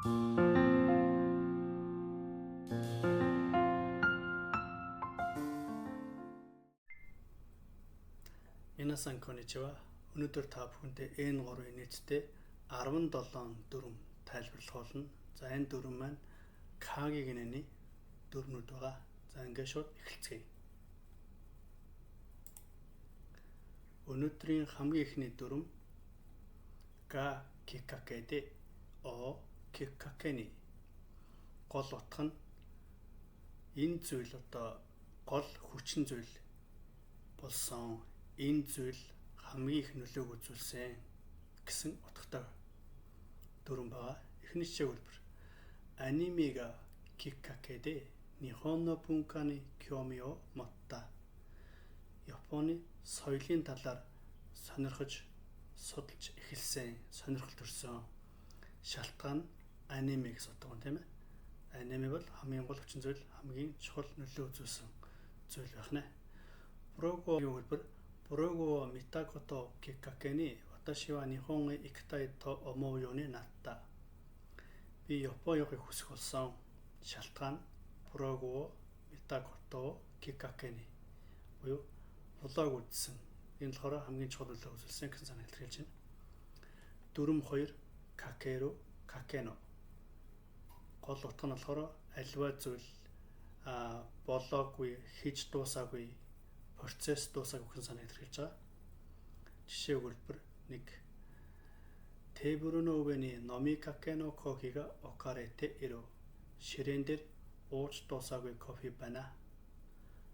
Minasan konnichiwa. Өнөөдөр та бүхэндээ N3-ын нийтдээ 17 дүрэм тайлбарлах болно. За энэ дүрэм маань К-гийн гинэний дүрмүүд байгаа. За ингээд шууд эхэлцгээе. Өнөөдрийн хамгийн эхний дүрэм га кикакэдэ о кикакэни. Гол утга нь энэ зүйл одоо гол хүчин зүйл болсон. Энэ зүйл хамгийн их нөлөөг үзүүлсэн гэсэн утгатай дүрэм байгаа. Эхний жишээ өгүүлбэр. Анимега кикакэдэ нихон но бунка ни кёми о мотта. Японы соёлын талаар сонирхож судалж эхэлсэн, сонирхол төрсөн шалтгаан нь аниме гэсэн утга байна, тийм ээ. Аниме бол хамгийн гол хүчин зүйл, хамгийн чухал нөлөө үзүүлсэн зүйл байх нэ. Блогогийн өгүүлбэр блого мита кото киккаке ни ваташи ва нихон э икитай то омоу ё ни натта. Би Япон явахыг хүсэх болсон. Шалтгаан блого мита кото киккаке ни буюу блог үзсэн. Энэ болохоор хамгийн чухал нөлөө үзүүлсэн гэсэн санааг илэрхийлж байна. Дүрэм 2 какеру какено. Гол утга нь болохоор альва зүйл болоогүй, хийж дуусаагүй, процесс дуусаагүй гэсэн санааг илэрхийлж байгаа. Жишээ өгүүлбэр 1. Тэбүрү но уэ ни номи какено кохига окарете иру. Ширээн дээр ууж дуусаагүй кофе байна.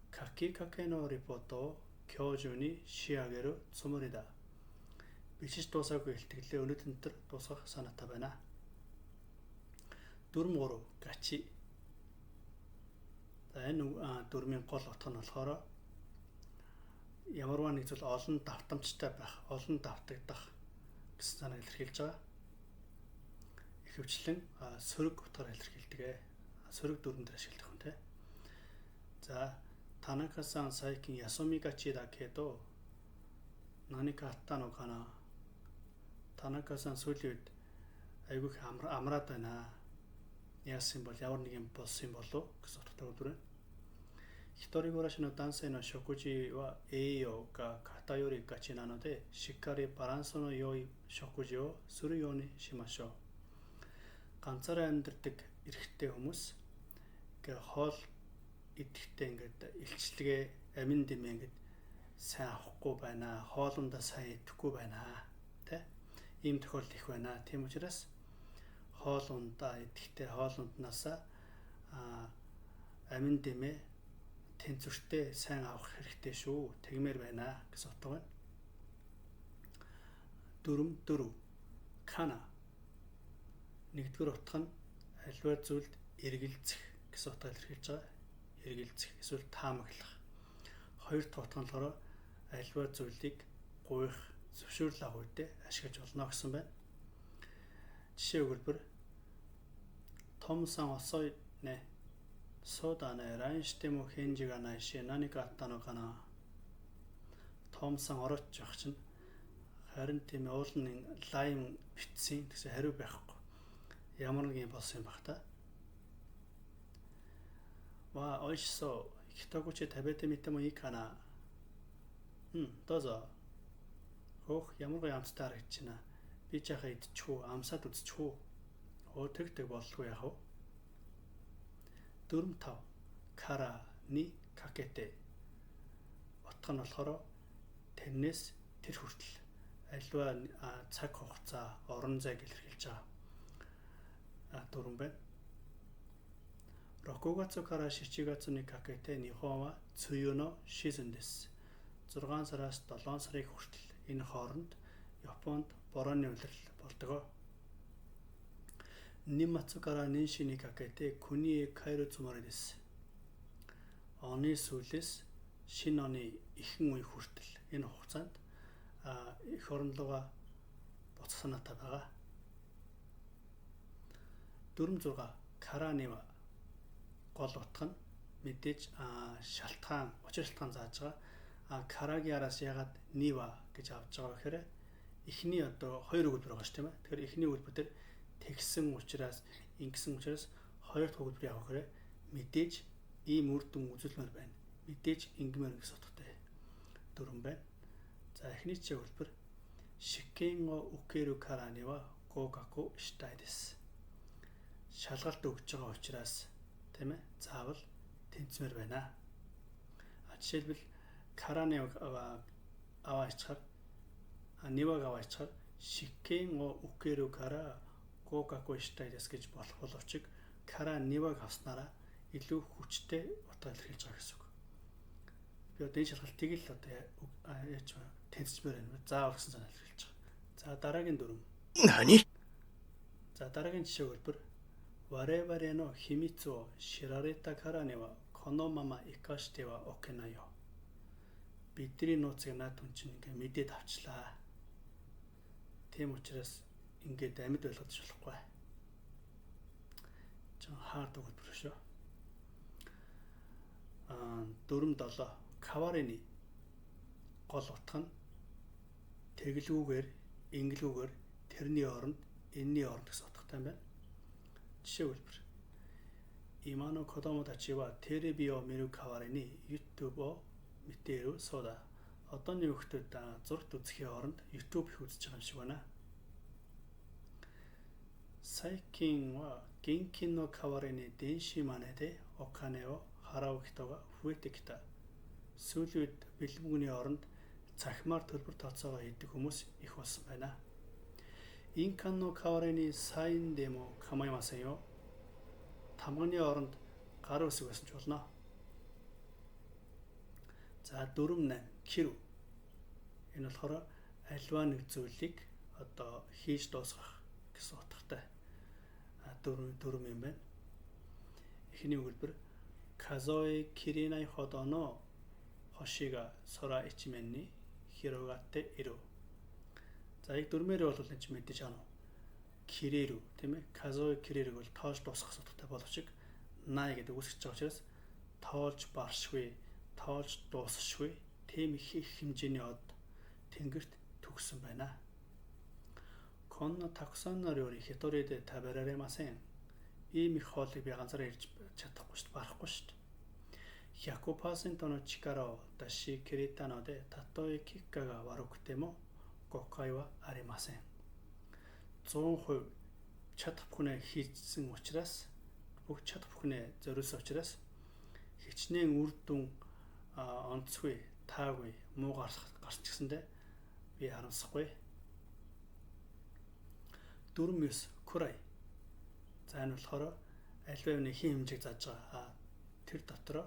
Каки какено репорто кёжуни шиагэру цуморида. Бичиж дуусаагүй илтгэлээ өнөөдөр өнтер дуусгах санаатай байна. Дүрэм 3 гачи. За энэ дүрмийн гол утга нь болохоор ямарваа нэг зүйл олон давтамжтай байх, олон давтагдах гэсэн санааг илэрхийлж байгаа. Ихэвчлэн сөрөг утгаар илэрхийлдэг. Сөрөг дүрэм дээр ашигладаг хүн, тэ. За Танака-сан сайкин ясуми гачи да кедо наника атта но кана. Танака-сан сүүлийн үед айгүй их амраад байна. Яасан бол ямар нэг юм болсон юм болов гэсэн утгатай өгүүлбэр байна. Хитори гураши но дансэй но шокужи ва эйо га катайори гачи наноде шиккари балансо но ёи шокужи о сүру ёо ни шимашо. Ганцаараа амьдардаг эрэгтэй хүмүүс ингээ хоол идэхдээ ингээд илчлэгээ амин дэмээ ингээд сайн авахгүй байна, хоолундаа сайн идэхгүй байна, тэ? Ийм тохиолдол их байна. Тийм учраас хоолундаа идэхдээ хоолунднаасаа амин дэмээ тэнцвэртэй сайн авах хэрэгтэй шүү. Тэгмээр байна гэсэн утга байна. Дүрэм 4 кана. Нэгдүгээр утга нь альва зүйлд эргэлзэх гэсэн утгаар илэрхийлж байгаа. Эргэлзэх эсвэл таамаглах. Хоёр дахь утга нь болохоор альва зүйлийг гуйх, зөвшөөрөл авах үедээ ашиглаж болно гэсэн байна. Жишээ өгүүлбэр Том-сан осой нэ. Содане лайн шитэмо хэнжи га най ши наника атта но кана. Том-сан орооч явах чинь харин тийм уул нь лайм битсэн гэсэн хариу байхгүй. Ямар нэг юм болсон юм бах та. Ва ойшсо хитогучи табете митэмо ии кана. Дозо. Хөөх ямар гоё амттай харагдаж байна. Би жаахан идчихүү, амсаад үзчихүү. Өө тэг тэг боллгүй яах вэ? 4 5 кара ни какете. Утга нь болохоор тэрнээс тэр хүртэл альва цаг хугацаа, орон зайг илэрхийлж байгаа дүрэм байна. Рокугацу кара шичигацу ни какете нихон ва цую но шизэн дэс. 6 сараас 7 сарын хүртэл энэ хооронд Японд борооны улирал болдог. Нимацу кара нинши ни какете куни э кайру цумори дэс. Оны сүүлээс шинэ оны ихэнх үе хүртэл энэ хугацаанд эх орон руугаа буцах санаатай байгаа. 4 6 каранива гол утга нь мэдээж шалтгаан, учир шалтгаан зааж байгаа. Карагийн араас ягаад нива гэж авч байгаа гэхээр эхний одоо хоёр өгүүлбэр байгаа шүү, тийм ээ. Тэгэхээр эхний өгүүлбэр дээр Тэгсэн учраас ингэсэн учраас хоёр дахь өгүүлбэр явах хэрэг мэдээж ийм үр дүн үзүүлмээр байна. Мэдээж ингэмээр гэсэн утгатай дүрэм байна. За эхний жишээ өгүүлбэр 試験を受けるからには合格したいです. Шалгалт өгж байгаа учраас тийм заавал тэнцмээр байна. Жишээлбэл からに аваа ичхаар には аваа ичхаар 試験を受けるから合格したいです гэж болох боловч からには авснараа илүү хүчтэй утга илэрхийлж байгаа гэсэн үг. Би одоо энэ шалгалтыг л одоо яаж тэнцмээр байна. Заавал гэсэн санаа илэрхийлж байгаа. За дараагийн дүрэм. 何 За дараагийн жишээ өгүүлбэр 我々の秘密を知られたからにはこのまま生かしてはおけないよ. Бидний нууцыг наад хүн чинь ингээ мэдээд авчлаа. Тийм учраас ингээд амьд ойлгож болохгүй. Чон хаард өгүүлбэр шүү. 4-7 代わりに гол утга нь тэгэлгүүгээр, ингэлгүүгээр тэрний оронд, энэний оронд гэсэн утгатай юм байна. Жишээ өгүүлбэр. 今の子供たちはテレビを見る代わりに YouTube を見ているそうだ. Одооны хүүхдүүд зурагт үзэхийн оронд YouTube их үзэж байгаа юм шиг байна. 最近は現金の代わりに電子マネーでお金を払う人が増えてきた. Сүүлийн үед бэлэн мөнгөний оронд цахимаар төлбөр тооцоогоо хийдэг хүмүүс их болсон байна. 印鑑の代わりにサインでも構いませんよ. Тамганы оронд гар үсэг байсан ч болно. За 4-8 切る. Энэ болохоор аливаа нэг зүйлийг одоо хийж дуусгах гэсэн утгатай дүрэм юм байна. Эхний өгүүлбэр 数えきれないほどの星が空一面に広がっている. За яг дүрмээр бол энэ ч мэдээж аав. きれる тийм ээ. 数えきれる бол тоож дуусгах утгатай боловч ない гэдэг үсгэж байгаа учраас тоолж баршгүй, тоолж дуусшгүй тийм их их хэмжээний од тэнгэрт төгссөн байна. こんなたくさんの料理一人で食べられません. Ийм их хоолыг би ганцаараа ирж чадахгүй шүү дээ, барахгүй шүү дээ. 100% の力を出し切れたので、たとえ結果が悪くても後悔はありません. 100% чадах бүхнээ хийсэн учраас бүх чадах бүхнээ зориулсан учраас хичнээн үр дүн онцгүй, таагүй, муу гарч гэсэндээ би харамсахгүй. 4-9 くらい. За энэ болохоор аливаа юмны хэн хэмжээг зааж байгаа. Тэр дотроо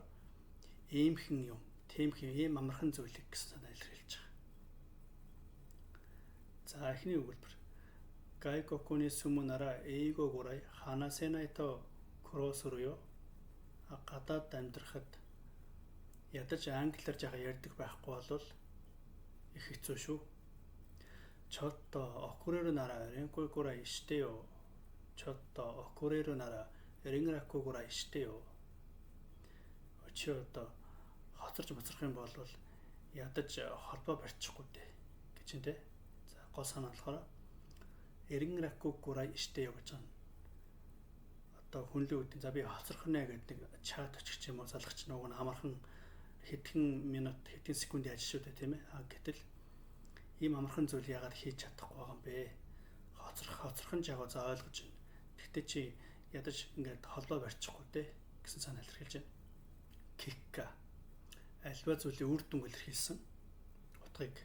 иймхэн юм, тиймхэн ийм амархан зүйлийг гэсэн санаа илэрхийлж байгаа. За эхний өгүүлбэр. 外国に住むなら英語ぐらい話せないと苦労するよ. Гадаад амьдрахад ядаж англиар жаахан ярьдаг байхгүй бол их хэцүү шүү. ちょっと遅れるなら連絡ぐらいしてよ. ちょっと遅れるなら連絡ぐらいしてよ. Чи одоо хоцорч моцрох юм бол ядаж холбоо барьчихгүй дээ гэж юм те. За гол санаа болохоор 連絡ぐらいしてよ гэж байна. Одоо хүнлэн үүдэн за би хоцрох нэ гэдэг нэг чат очих ч юм уу залгах ч нөгөө амархан хэдхэн минут хэдхэн секундын ажил шүү дээ тийм ээ. А гэтэл ийм амархан зүйл яагаад хийж чадахгүй байгаа юм бэ? Хоцрох нь яг за ойлгож байна. Гэхдээ чи ядаж ингээд холбоо барьчихгүй дээ гэсэн санаа илэрхийлж байна. 結果 аливаа зүйлийн үр дүнг илэрхийлсэн утгыг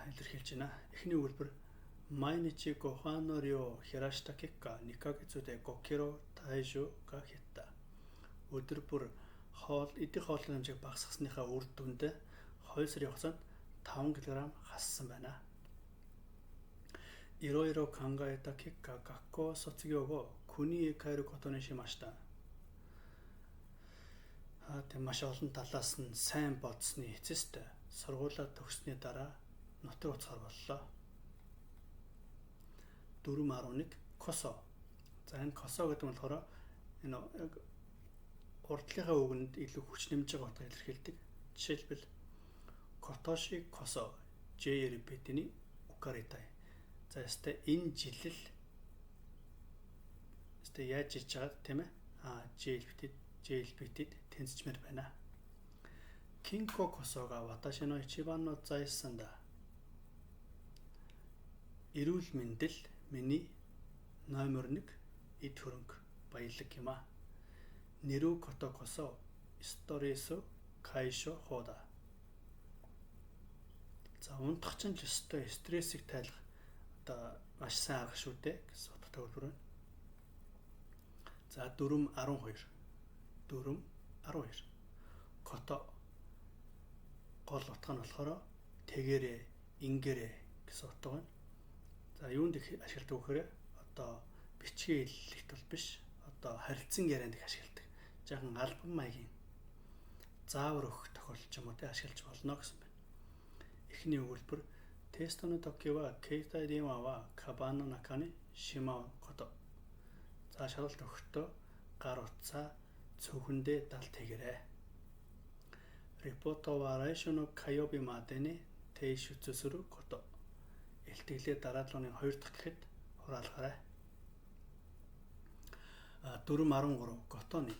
илэрхийлж байна. Эхний өгүүлбэр 毎日ご飯の量を減らした結果2ヶ月で5キロ体重が減った. Өдөр бүр хоол идэх хоолны хэмжээг багасгасныхаа үр дүнд 2 сарын хугацаанд 5 кг хассан байна. いろいろ考えた結果学校を卒業後国へ帰ることにしました. Тэг маш олон талаас нь сайн бодсны эцэст сургуулиа төгссөний дараа нутаг уцгаар боллоо. 4.11 こそ. За энэ こそ гэдэг нь болохоор энэ яг урдлынхаа үгэнд илүү хүч нэмж байгаа утгаар илэрхийлдэг. Жишээлбэл 今年こそ JLPT に受かりたい. За ястай энэ жил л Өстой яаж хийж байгааг тийм ээ. JLPT-д тэнцчмээр байна. Кинко косога ваташи но ичибан но зайсан да. Эрүүл мэндэл миний номер 1 эд хөрөнгө баялаг юм а. Нэрү кото косо стресс кайшо хода. За унтах чинь л өстой стрессийг тайлах одоо маш сайн арга шүү дээ гэсэн утгатай өгүүлбэр байна. За 4.12. 4.12. Кото гол утга нь болохоор тэгэрээ, ингэрээ гэсэн утга байна. За юунд их ашигладаг вэ гэхээр одоо бичгийн хэллэгт бол биш, одоо харилцан ярианд их ашигладаг. Жаахан албан маягийн заавар өгөх тохиолдол ч юм уу те ашиглаж болно гэсэн байна. Эхний өгүүлбэр тестоно токи ва кейтай денва ва кабано накани шимау кото. За шалгалт өгөхдөө гар утсаа цөвхөндөө далд хийгээрэй. Репорто ва райшоно кайоби мадэни тэйшүцү сүрү кото. Илтгэлээ дараа 7 өдрийн 2 дахь гэхэд хураалгаарай. 4.13 готоны.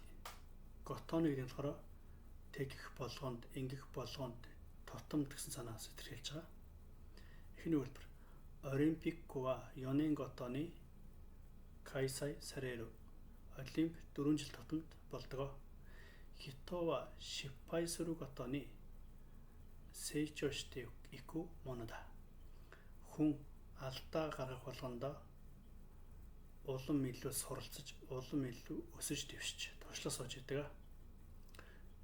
Готоны гэдэг нь болохоор тэгэх болгонд, ингэх болгонд тутамд гэсэн санаас илэрхийлж байгаа. Эхний өгүүлбэр Олимпик ва 4 年ごとに 開催される. Олимп 4 жил тутамд болдог. 人は失敗するごとに成長していくものだ. Хүн алдаа гаргах болгондоо улам илүү суралцаж, улам илүү өсөж дэвшиж, туршлага сууж идэг.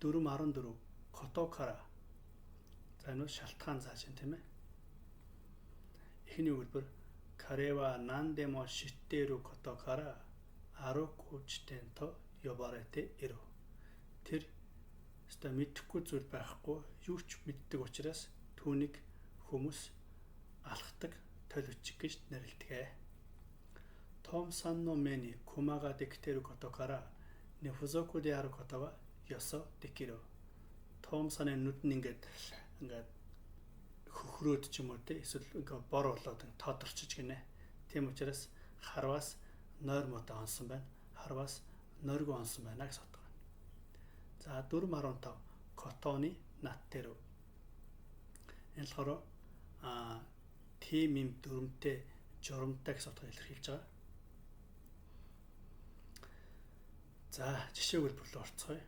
4.14 Котокара. За энэ бол шалтгаан зааж байна тийм ээ. Эхний өгүүлбэр 彼は何でも知っていることから歩く地点と呼ばれている. Тэр өстой мэдэхгүй зүйл байхгүй, юу ч мэддэг учраас түүнийг хүмүүс алхдаг толь өчиг гэж нэрлэдэг. トムさんの目にクマができていることから寝不足であることは予想できる. Том саны нүд нь ингээд хөхрөөд ч юм уу те эсвэл ингээд бор болоод тодорчиж гинэ. Тийм учраас харвас нойр муутай онсон байна. Харвас нойргүй онсон байна гэж боддог. За 4.15 котоны наттеру. Энэ болохоор тийм юм дүрмтэй журамтай гэсэн утгаар илэрхийлж байгаа. За жишээ өгүүлбэр рүү орцгоё.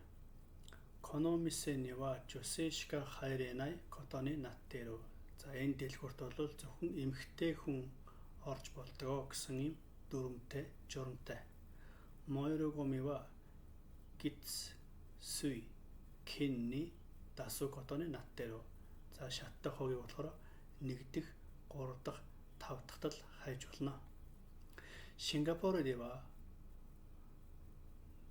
この店には女性しか入れないことになっている. За энэ дэлгүүрт бол зөвхөн эмэгтэй хүн орж болдгоо гэсэн юм дүрмтэй, журамтай. 燃えるゴミは月水金に出すことになっている. За шаттай хогийг болохоор 1 дэх, 3 дахь, 5 дахьт л хайж болно. Сингапур дэва.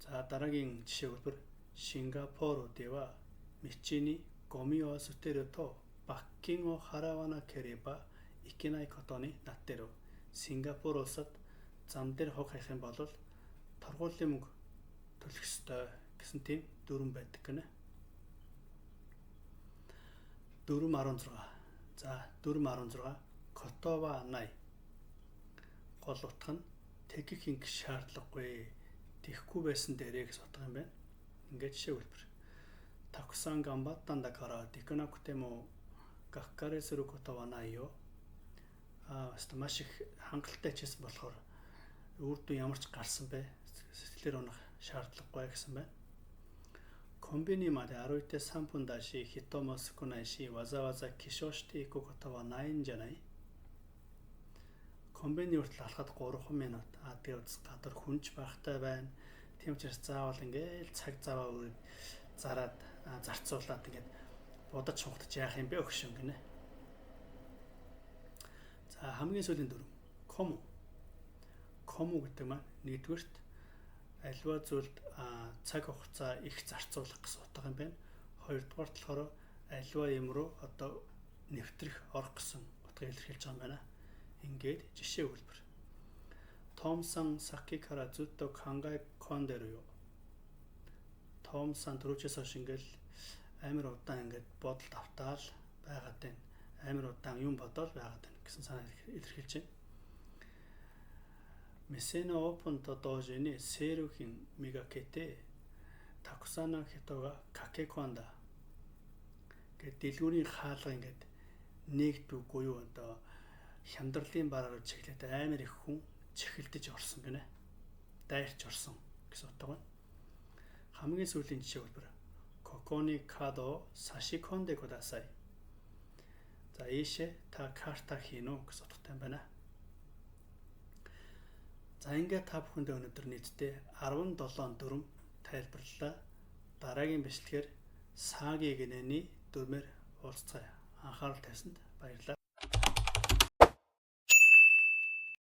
За дараагийн жишээ өгүүлбэр Сингапур дэва мичини гоми о сутеру то баккин о харавана кереба икенай кото ни наттеру. Сингапур улсад зам дээр хог хайх юм бол торгуулийн мөнгө төлөх ёстой гэсэн тийм дүрэм байдаг гинэ. 4.16. За 4.16 котова най. Гол утга нь тэгэх ингэх шаардлагагүй. Тэхгүй байсан дээрээ гэж утга юм байна. Ингээд жишээ өгүүлбэр. たくさん頑張ったんだからできなくてもがっかりすることはないよ. Аа маш их хангалттай хичээсэн болохоор үр дүн ямар ч гарсан бэ? Сэтгэлээр унах шаардлагагүй гэсэн байна. コンビニまで歩いて3分だし、人も少ないし、わざわざ起床していくことはないんじゃない? Комбини хүртэл алхаад 3 минут. Аа тэгээ үз гадар хүнч байхтай байна. Тийм учраас заавал ингээл цаг заваа өрөөд зараад зарцуулаад ингээд будаж шунхтаж яах юм бэ өгшөн гинэ. За хамгийн сүүлийн дүрэм кому. Кому гэдэг маань нэгдүгээрт альва зүйлд цаг хугацаа их зарцуулах гэсэн утга юм байна. Хоёрдугаарт болохоор альва юм руу одоо нэвтрэх орох гэсэн утгыг илэрхийлж байгаа юм байна. Ингээд жишээ өгүүлбэр. Томсон сакикара зутто кангай кондэрю. Томсон түрүүчээс хойш ингээл амар удаан ингээд бодолд автаал байгаад байна. Амар удаан юм бодоол байгаад байна гэсэн санаа илэрхийлж байна. 店のオープンと同時にセール品めがけてたくさんの人が駆け込んだгээд дэлгүүрийн хаалга ингээд нээгдвгүй юу одоо хямдралын бараар чиглээд амар их хүн чихэлдэж орсон гинэ. Дайрч орсон гэсэн утга байна. Хамгийн сүүлийн жишээ бол ここにカードを差し込んでください. За ийшээ та карта хийнэ үү гэсэн утгатай байна. За ингээд та бүхэндээ өнөөдөр нийтдээ 17 дүрэм тайлбарлалаа. Дараагийн бичлэгээр саги гинэний дүрмээр уулзацгаая. Анхаарал тавьсанд баярлалаа.